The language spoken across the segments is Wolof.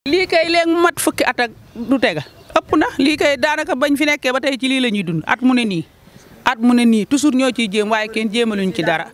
lii kay léegi mat fukki at ak du tega ëpp na lii kay daanaka bañ fi nekkee ba tey ci lii la ñuy dund at mu ne nii toujours ñoo ciy jéem waaye kenn jéemaluñ ci dara.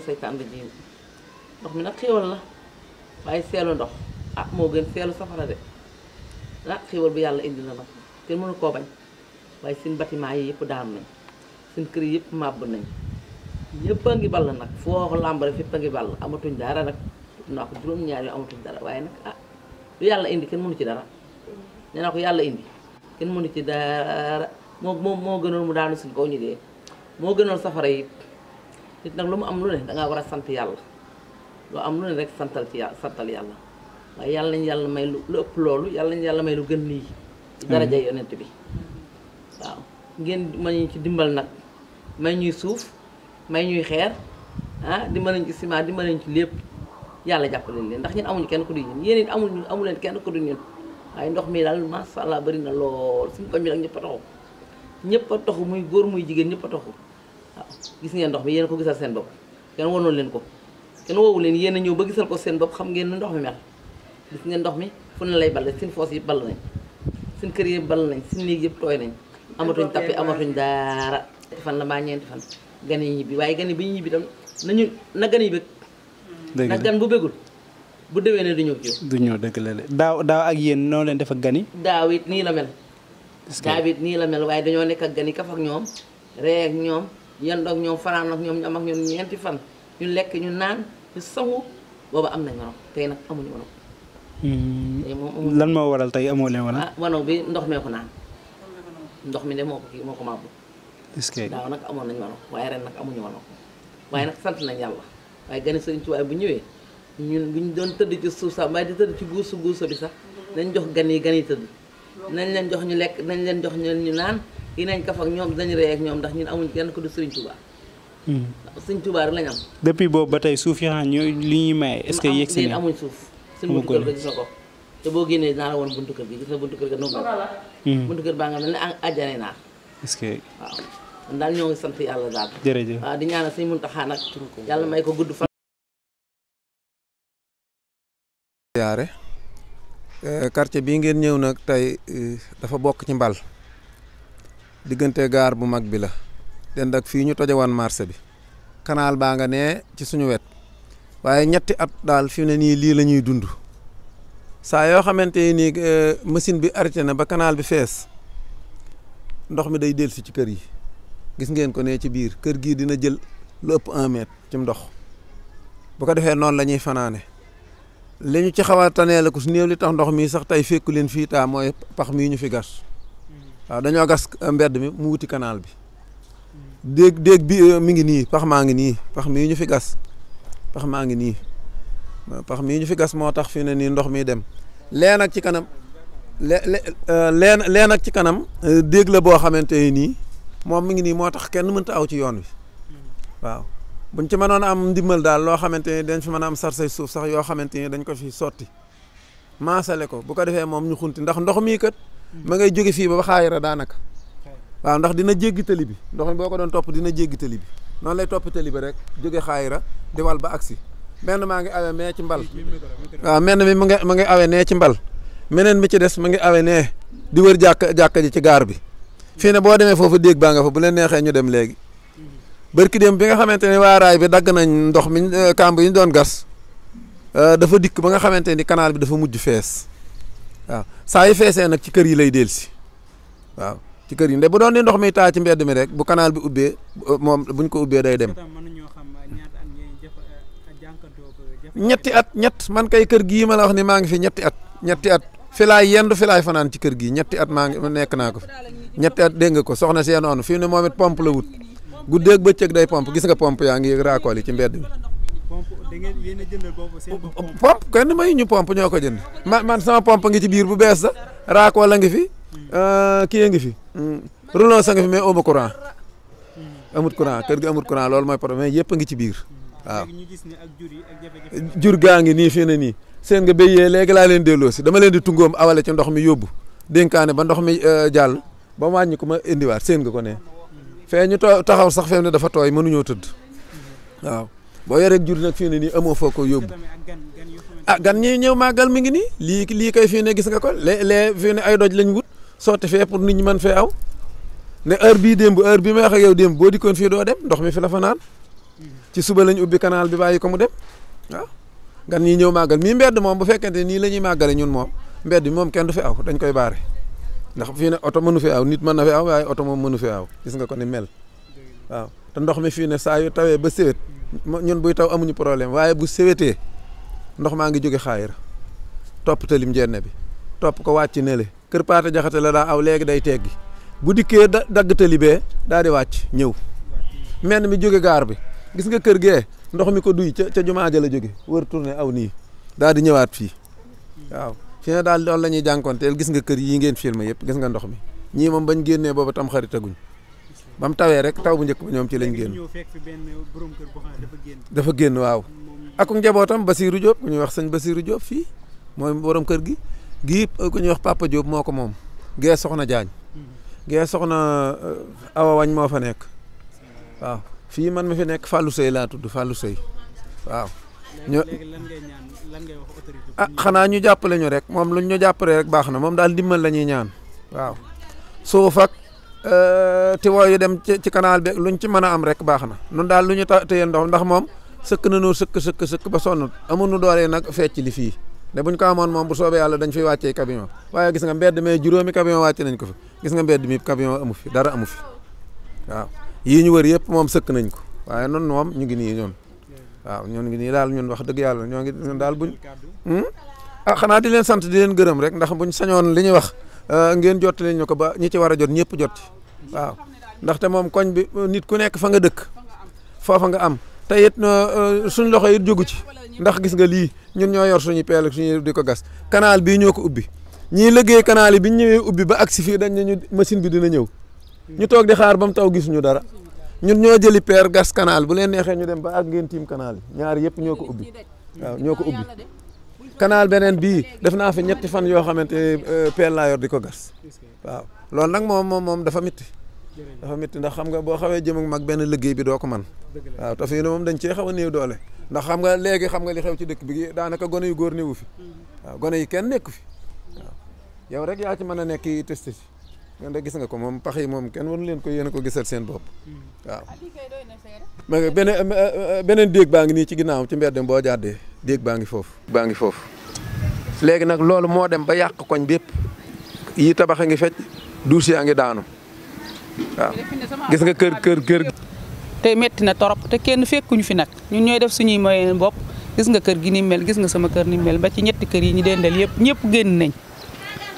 seytaan rajim ndox mi nag xéewal la waaye seelu ndox moo gën seelu safara de xéewal bu yàlla indi la nag kenn mënu koo bañ waaye seen bâtiment yi yëpp daanu nañ seen kër yi yëpp màbb nañ ñëpp a ngi ball nag foo làmb rek fépp a ngi ball amatuñ dara nag naa ko juróom-ñaar yoo amatuñ dara waaye nag lu yàlla indi kenn mënu ci dara nee naa ko yàlla indi kenn mënu ci dara moo gënoon mu daanu suñ kaw ñu dee moo gënoon safara yi nit nag lu mu am lu ne dangaa war a sant yàlla loo am lu ne rek santal yàlla waaye yàlla nañu yàlla may lu ëpp loolu yàlla nañu yàlla may lu gën lii ci daraja yonent bi waaw ngeen mën ñu ci dimbal nag may ñuy suuf may ñuy xeer dimbal nañ ci ciment dimbal nañ ci lépp yàlla jàppale leen ndax ñun amuñu kenn ku dul ñun yéen it amu leen kenn ku dul ñun waaye ndox mi daal masha Allah bari na lool suñu koñ bi nag ñëpp a toxu muy góor muy jigéen ñëpp a toxu waaw gis ngeen ndox mi yéen a ko gisal seen bopp kenn wanoon leen ko kenn woowu leen yéen a ñëw ba gisal ko seen bopp xam ngeen ni ndox mi mel gis ngeen ndox mi fu ne lay balle seen foos yi ball nañ seen kër yi ball nañ seen néeg yëpp tooy nañ amatuñ tappi amatuñ daara fan la mbaa ñeenti fan gan yi ñibbi waaye gan yi bi ñu ñibbi tam na gan yi bëgg nag gan bu bëggul bu déwee ne du ñëw ci du ñëw dëgg la daaw ak yéen noo leen def ak gan yi daaw it nii la mel daaw it nii la mel waaye dañoo nekk ak gan yi kaf ak ñoom ree ak ñoom yendoo ak ñoom fanaan ak ñoom ñu am ak ñoom ñeenti fan ñu lekk ñu naan ñu sangu booba am nañ wano tey nag amuñu wano lan moo waral tey amoo leen wano wano bi ndox mee ko naan ndox mi de moo ko màbbu daaw nag amoon nañ wano waaye ren nag amuñu wano waaye nag sant nañ yàlla waaye gani Sëriñ Tuubaa bu ñëwee ñun buñ doon tëdd ci suuf sax waaye di tëdd ci guusu bi sax nañ jox gan yi tëdd nañ leen jox ñu lekk nañ leen jox ñu naan yi nañ kaf ak ñoom dañu rey ak ñoom ndax ñun amuñ kenn ko du Sëriñ Tuubaa Sëriñ Tuubaa rek lañ am depuis boobu ba tey suuf yi li ñuy maye est-ce que yegg si ne amuñ suuf seen buntu kër ga gis na ko te boo génnee dinaa la woon buntu kër gi gis na buntu kër ga noonu buntu kër baa nga mel ne àjjana naar est-ce que waaw man daal ñoo ngi sant yàlla daal jërëjëf waaw di ñaanal Sëriñ Muntaxa nag yàlla may ko gudd fan yaare quartier bii ngeen ñëw nag tey dafa bokk ci mbal diggante gaar bu mag bi la dend ak fii ñu tojewoon marché bi canal baa nga ne ci suñu wet waaye ñetti at daal fi ne nii lii la ñuy dund saa yoo xamante ni machine bi arrêté na ba canal bi fees ndox mi day dellusi ci kër yi gis ngeen ko ne ci biir kër gii dina jël lu ëpp 1 mètre ci ndox bu ko defee noonu la ñuy fanaane li ñu ci xaw a tanee la ko su néew li tax ndox mi sax tey fekku leen fii taa mooy pax mii ñu fi gas waaw dañoo gas mbedd mi mu wuti canal bi déeg bi mi ngi nii pax maa ngi nii pax mii ñu fi gas pax maa ngi nii pax mii ñu fi gas moo tax fi ne nii ndox mi dem leen ak ci kanam leen ak ci kanam déeg la boo xamante nii moom mi ngi nii moo tax kenn mënta aw ci yoon wi waaw buñ ci mënoon am ndimbal daal loo xamante ni dañ fi mën a am sarsay suuf sax yoo xamante ni dañ ko fi sotti maasale ko bu ko defee moom ñu xunti ndax ndox mii kat ma ngay jóge fii ba xaayira daanaka waaw ndax dina jéggi tali bi ndox mi boo ko doon topp dina jéggi tali bi noonu lay topp tali bi rek jóge xaayira di wal ba agsi menn maa ngi awe mee ci mbal waaw menn mi ma ngi awe nee ci mbal meneen mi ci des ma ngi awe nee di wër jàkka ji ci gaar bi fii ne boo demee foofu déeg baa nga fa bu leen neexee ñu dem léegi barki dem bi nga xamante ne waa raay bi dagg nañ ndox mi kàmb yi ñu doon gas dafa dikk ba nga xamante ni canal bi dafa mujj fees waaw saa yu feesee nag ci kër yi lay dellusi waaw ci kër yi nde bu doon ni ndox mi taa ci mbedd mi rek bu canal bi ubbee moom buñ ko ubbee day dem. ñett man kay kër gii ma la wax ni maa ngi fi ñetti at fi laay yendu fi laay fanaan ci kër gii ñetti at maa ngi nekk naa ko fi ñetti at dégg nga ko soxna see noonu fii ne moom it pompe la wut guddeeg bëccëg day pompe gis nga pompe yaa ngi raakool yi ci mbedd mi. pompe kenn may ñu pompe ñoo ko jënd man sama pompe ngi ci biir bu bees sax raakool la ngi fi kii ngi fi rouleau sa ngi fi mais amu courant amut courant kër gi amut courant loolu mooy problème mais yëpp a ngi ci biir waaw. jur gaa ngi nii fii ne nii seen nga béyee léegi laa leen delloo si dama leen di tungoom awale ci ndox mi yóbbu dénkaane ba ndox mi jàll ba wàññi ko ma indiwaat seen nga ko ne fee ñu taxaw sax fee ne dafa tooy mënuñoo tëdd waaw boo yoree jur nag fii ne nii amoo foo ko yóbbu gan ñi ñëw màggal mi ngi nii lii kay fii ne gis nga ko lee fii ne ay doj lañ wut sotti fee pour nit ñi mën fee aw ne heure bii may wax ak yow démb boo dikkoon fii doo dem ndox mi fi la fa naan ci suba lañ ubbi canal bi bàyyi ko mu dem waaw gan ñi ñëw màggal mii mbedd moom bu fekkente nii la ñuy màggale ñun moom mbedd bi moom kenn du fi aw dañ koy baare ndax fii ne oto mënu fi aw nit mën na fi aw waaye oto moom mënu fi aw gis nga ko ni mel waaw te ndox mi fii ne saa yu tawee ba sewet ñun buy taw amuñu problème waaye bu sewetee ndox maa ngi jóge xaayira topp talim njenne bi topp ko wàcc ne le kër Paate Jaxate la daa aw léegi day teggi bu dikkee dagg tali bee daal di wàcc ñëw menn mi jóge gaar bi gis nga kër gee ndox mi ko duy ca jumaa ja la jóge wër tourné aw nii daal di ñëwaat fii waaw fii ne daal loolu la ñuy jànkonteel gis nga kër yi ngeen filmé yëpp gis nga ndox mi ñii moom bañ génnee booba tam xaritaguñ ba mu tawee rek taw bu njëkk ba ñoom ci lañ génn dafa génn waaw ak njabootam Basirou Diop ku ñuy wax sëñ Basirou Diop fii mooy borom kër gi gii ku ñuy wax Papa Diop moo ko moom gee soxna Jaañ gee soxna Awa Wañ moo fa nekk waaw fii man mi fi nekk Fallou Seye laa tudd Fallou Seye waaw xanaa ñu jàppale ñu rek moom luñ ñu jàppale rek baax na moom daal dimbal la ñuy ñaan waaw suuf ak tiwo yu dem ci canal bi luñ ci mën a am rek baax na nun daal lu ñu téye ndox ndax moom sëkk na noo sëkk ba sonn amuñu doole nag fecc li fii de buñ ko amoon moom bu soobee yàlla dañ fiy wàccee camion waaye gis nga mbedd mais juróomi camion wàcce nañ ko fi gis nga mbedd mi camion amu fi dara amu fi waaw yii ñu wër yëpp moom sëkk nañ ko waaye noonu moom ñu ngi nii ñoon waaw ñoon ngi nii daal ñun wax dëgg yàlla ñoo ngi daal buñ xanaa di leen sant di leen gërëm rek ndax buñ sañoon li ñuy wax ngeen jot leen ñu ko ba ñi ci war a jot ñëpp jot ci waaw ndaxte moom koñ bi nit ku nekk fa nga dëkk foofa nga am te it suñ loxo it jógu ci ndax gis nga lii ñun ñoo yor suñu peel suñu di ko gas canal bii ñoo ko ubbi ñii liggéey canal yi biñ ñëwee ubbi ba agsi fii dañ ne ñu machine bi dina ñëw ñu toog di xaar ba mu taw gisuñu dara ñun ñoo jëli peer gas canal bu leen neexee ñu dem ba ak ngeen tiim canal yi ñaar yëpp ñoo ko ubbi waaw ñoo ko ubbi canal beneen bii def naa fi ñetti fan yoo xamante peel laa yor di ko gas waaw loolu nag moom dafa métti ndax xam nga boo xawee jëm ak mag benn liggéey bi doo ko man waaw te fii ne moom dañ cee xaw a néew doole ndax xam nga léegi xam nga li xew ci dëkk bi daanaka gone yu góor néewu fi waaw gone yi kenn nekku fi waaw yow rek yaa ci mën a nekk yi testé fi nga de gis nga ko moom pax yi moom kenn waru leen ko yéen a ko gisal seen bopp waaw mais beneen déeg baa ngi nii ci ginnaaw ci mbedd boo jàddee déeg baa ngi foofu léegi nag loolu moo dem ba yàq koñ bépp yi tabax a ngi fecc duus yaa ngi daanu waaw gis nga kër te metti na torop te kenn fekkuñu fi nag ñun ñooy def suñuy moyen bopp gis nga kër gi ni mel gis nga sama kër ni mel ba ci ñetti kër yi ñu dendal yëpp ñëpp génn nañ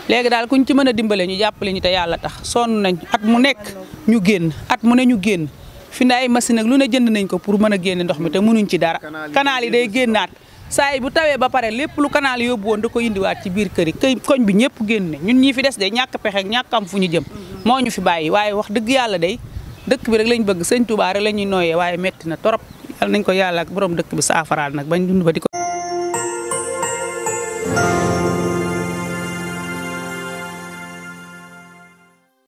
léegi daal kuñ ci mën a dimbale ñu jàppale ñu te yàlla tax sonn nañ at mu nekk ñu génn at mu ne ñu génn fi ne ay machine ak lu ne jënd nañ ko pour mën a génne ndox mi te mënuñ ci dara canal yi day génnaat saa yi bu tawee ba pare lépp lu canal yóbbu woon da ko indiwaat ci biir kër yi koñ bi ñëpp génn nañ ñun ñii fi des de ñàkk pexe ñàkk am fu ñu jëm moo ñu fi bàyyi waaye wax dëgg yàlla day dëkk bi rek lañ bëgg sëñ Touba rek la ñuy nooyee waaye metti na torop yàlla nañ ko yàlla ak borom dëkk bi saafaraal nag bañ dund ba di ko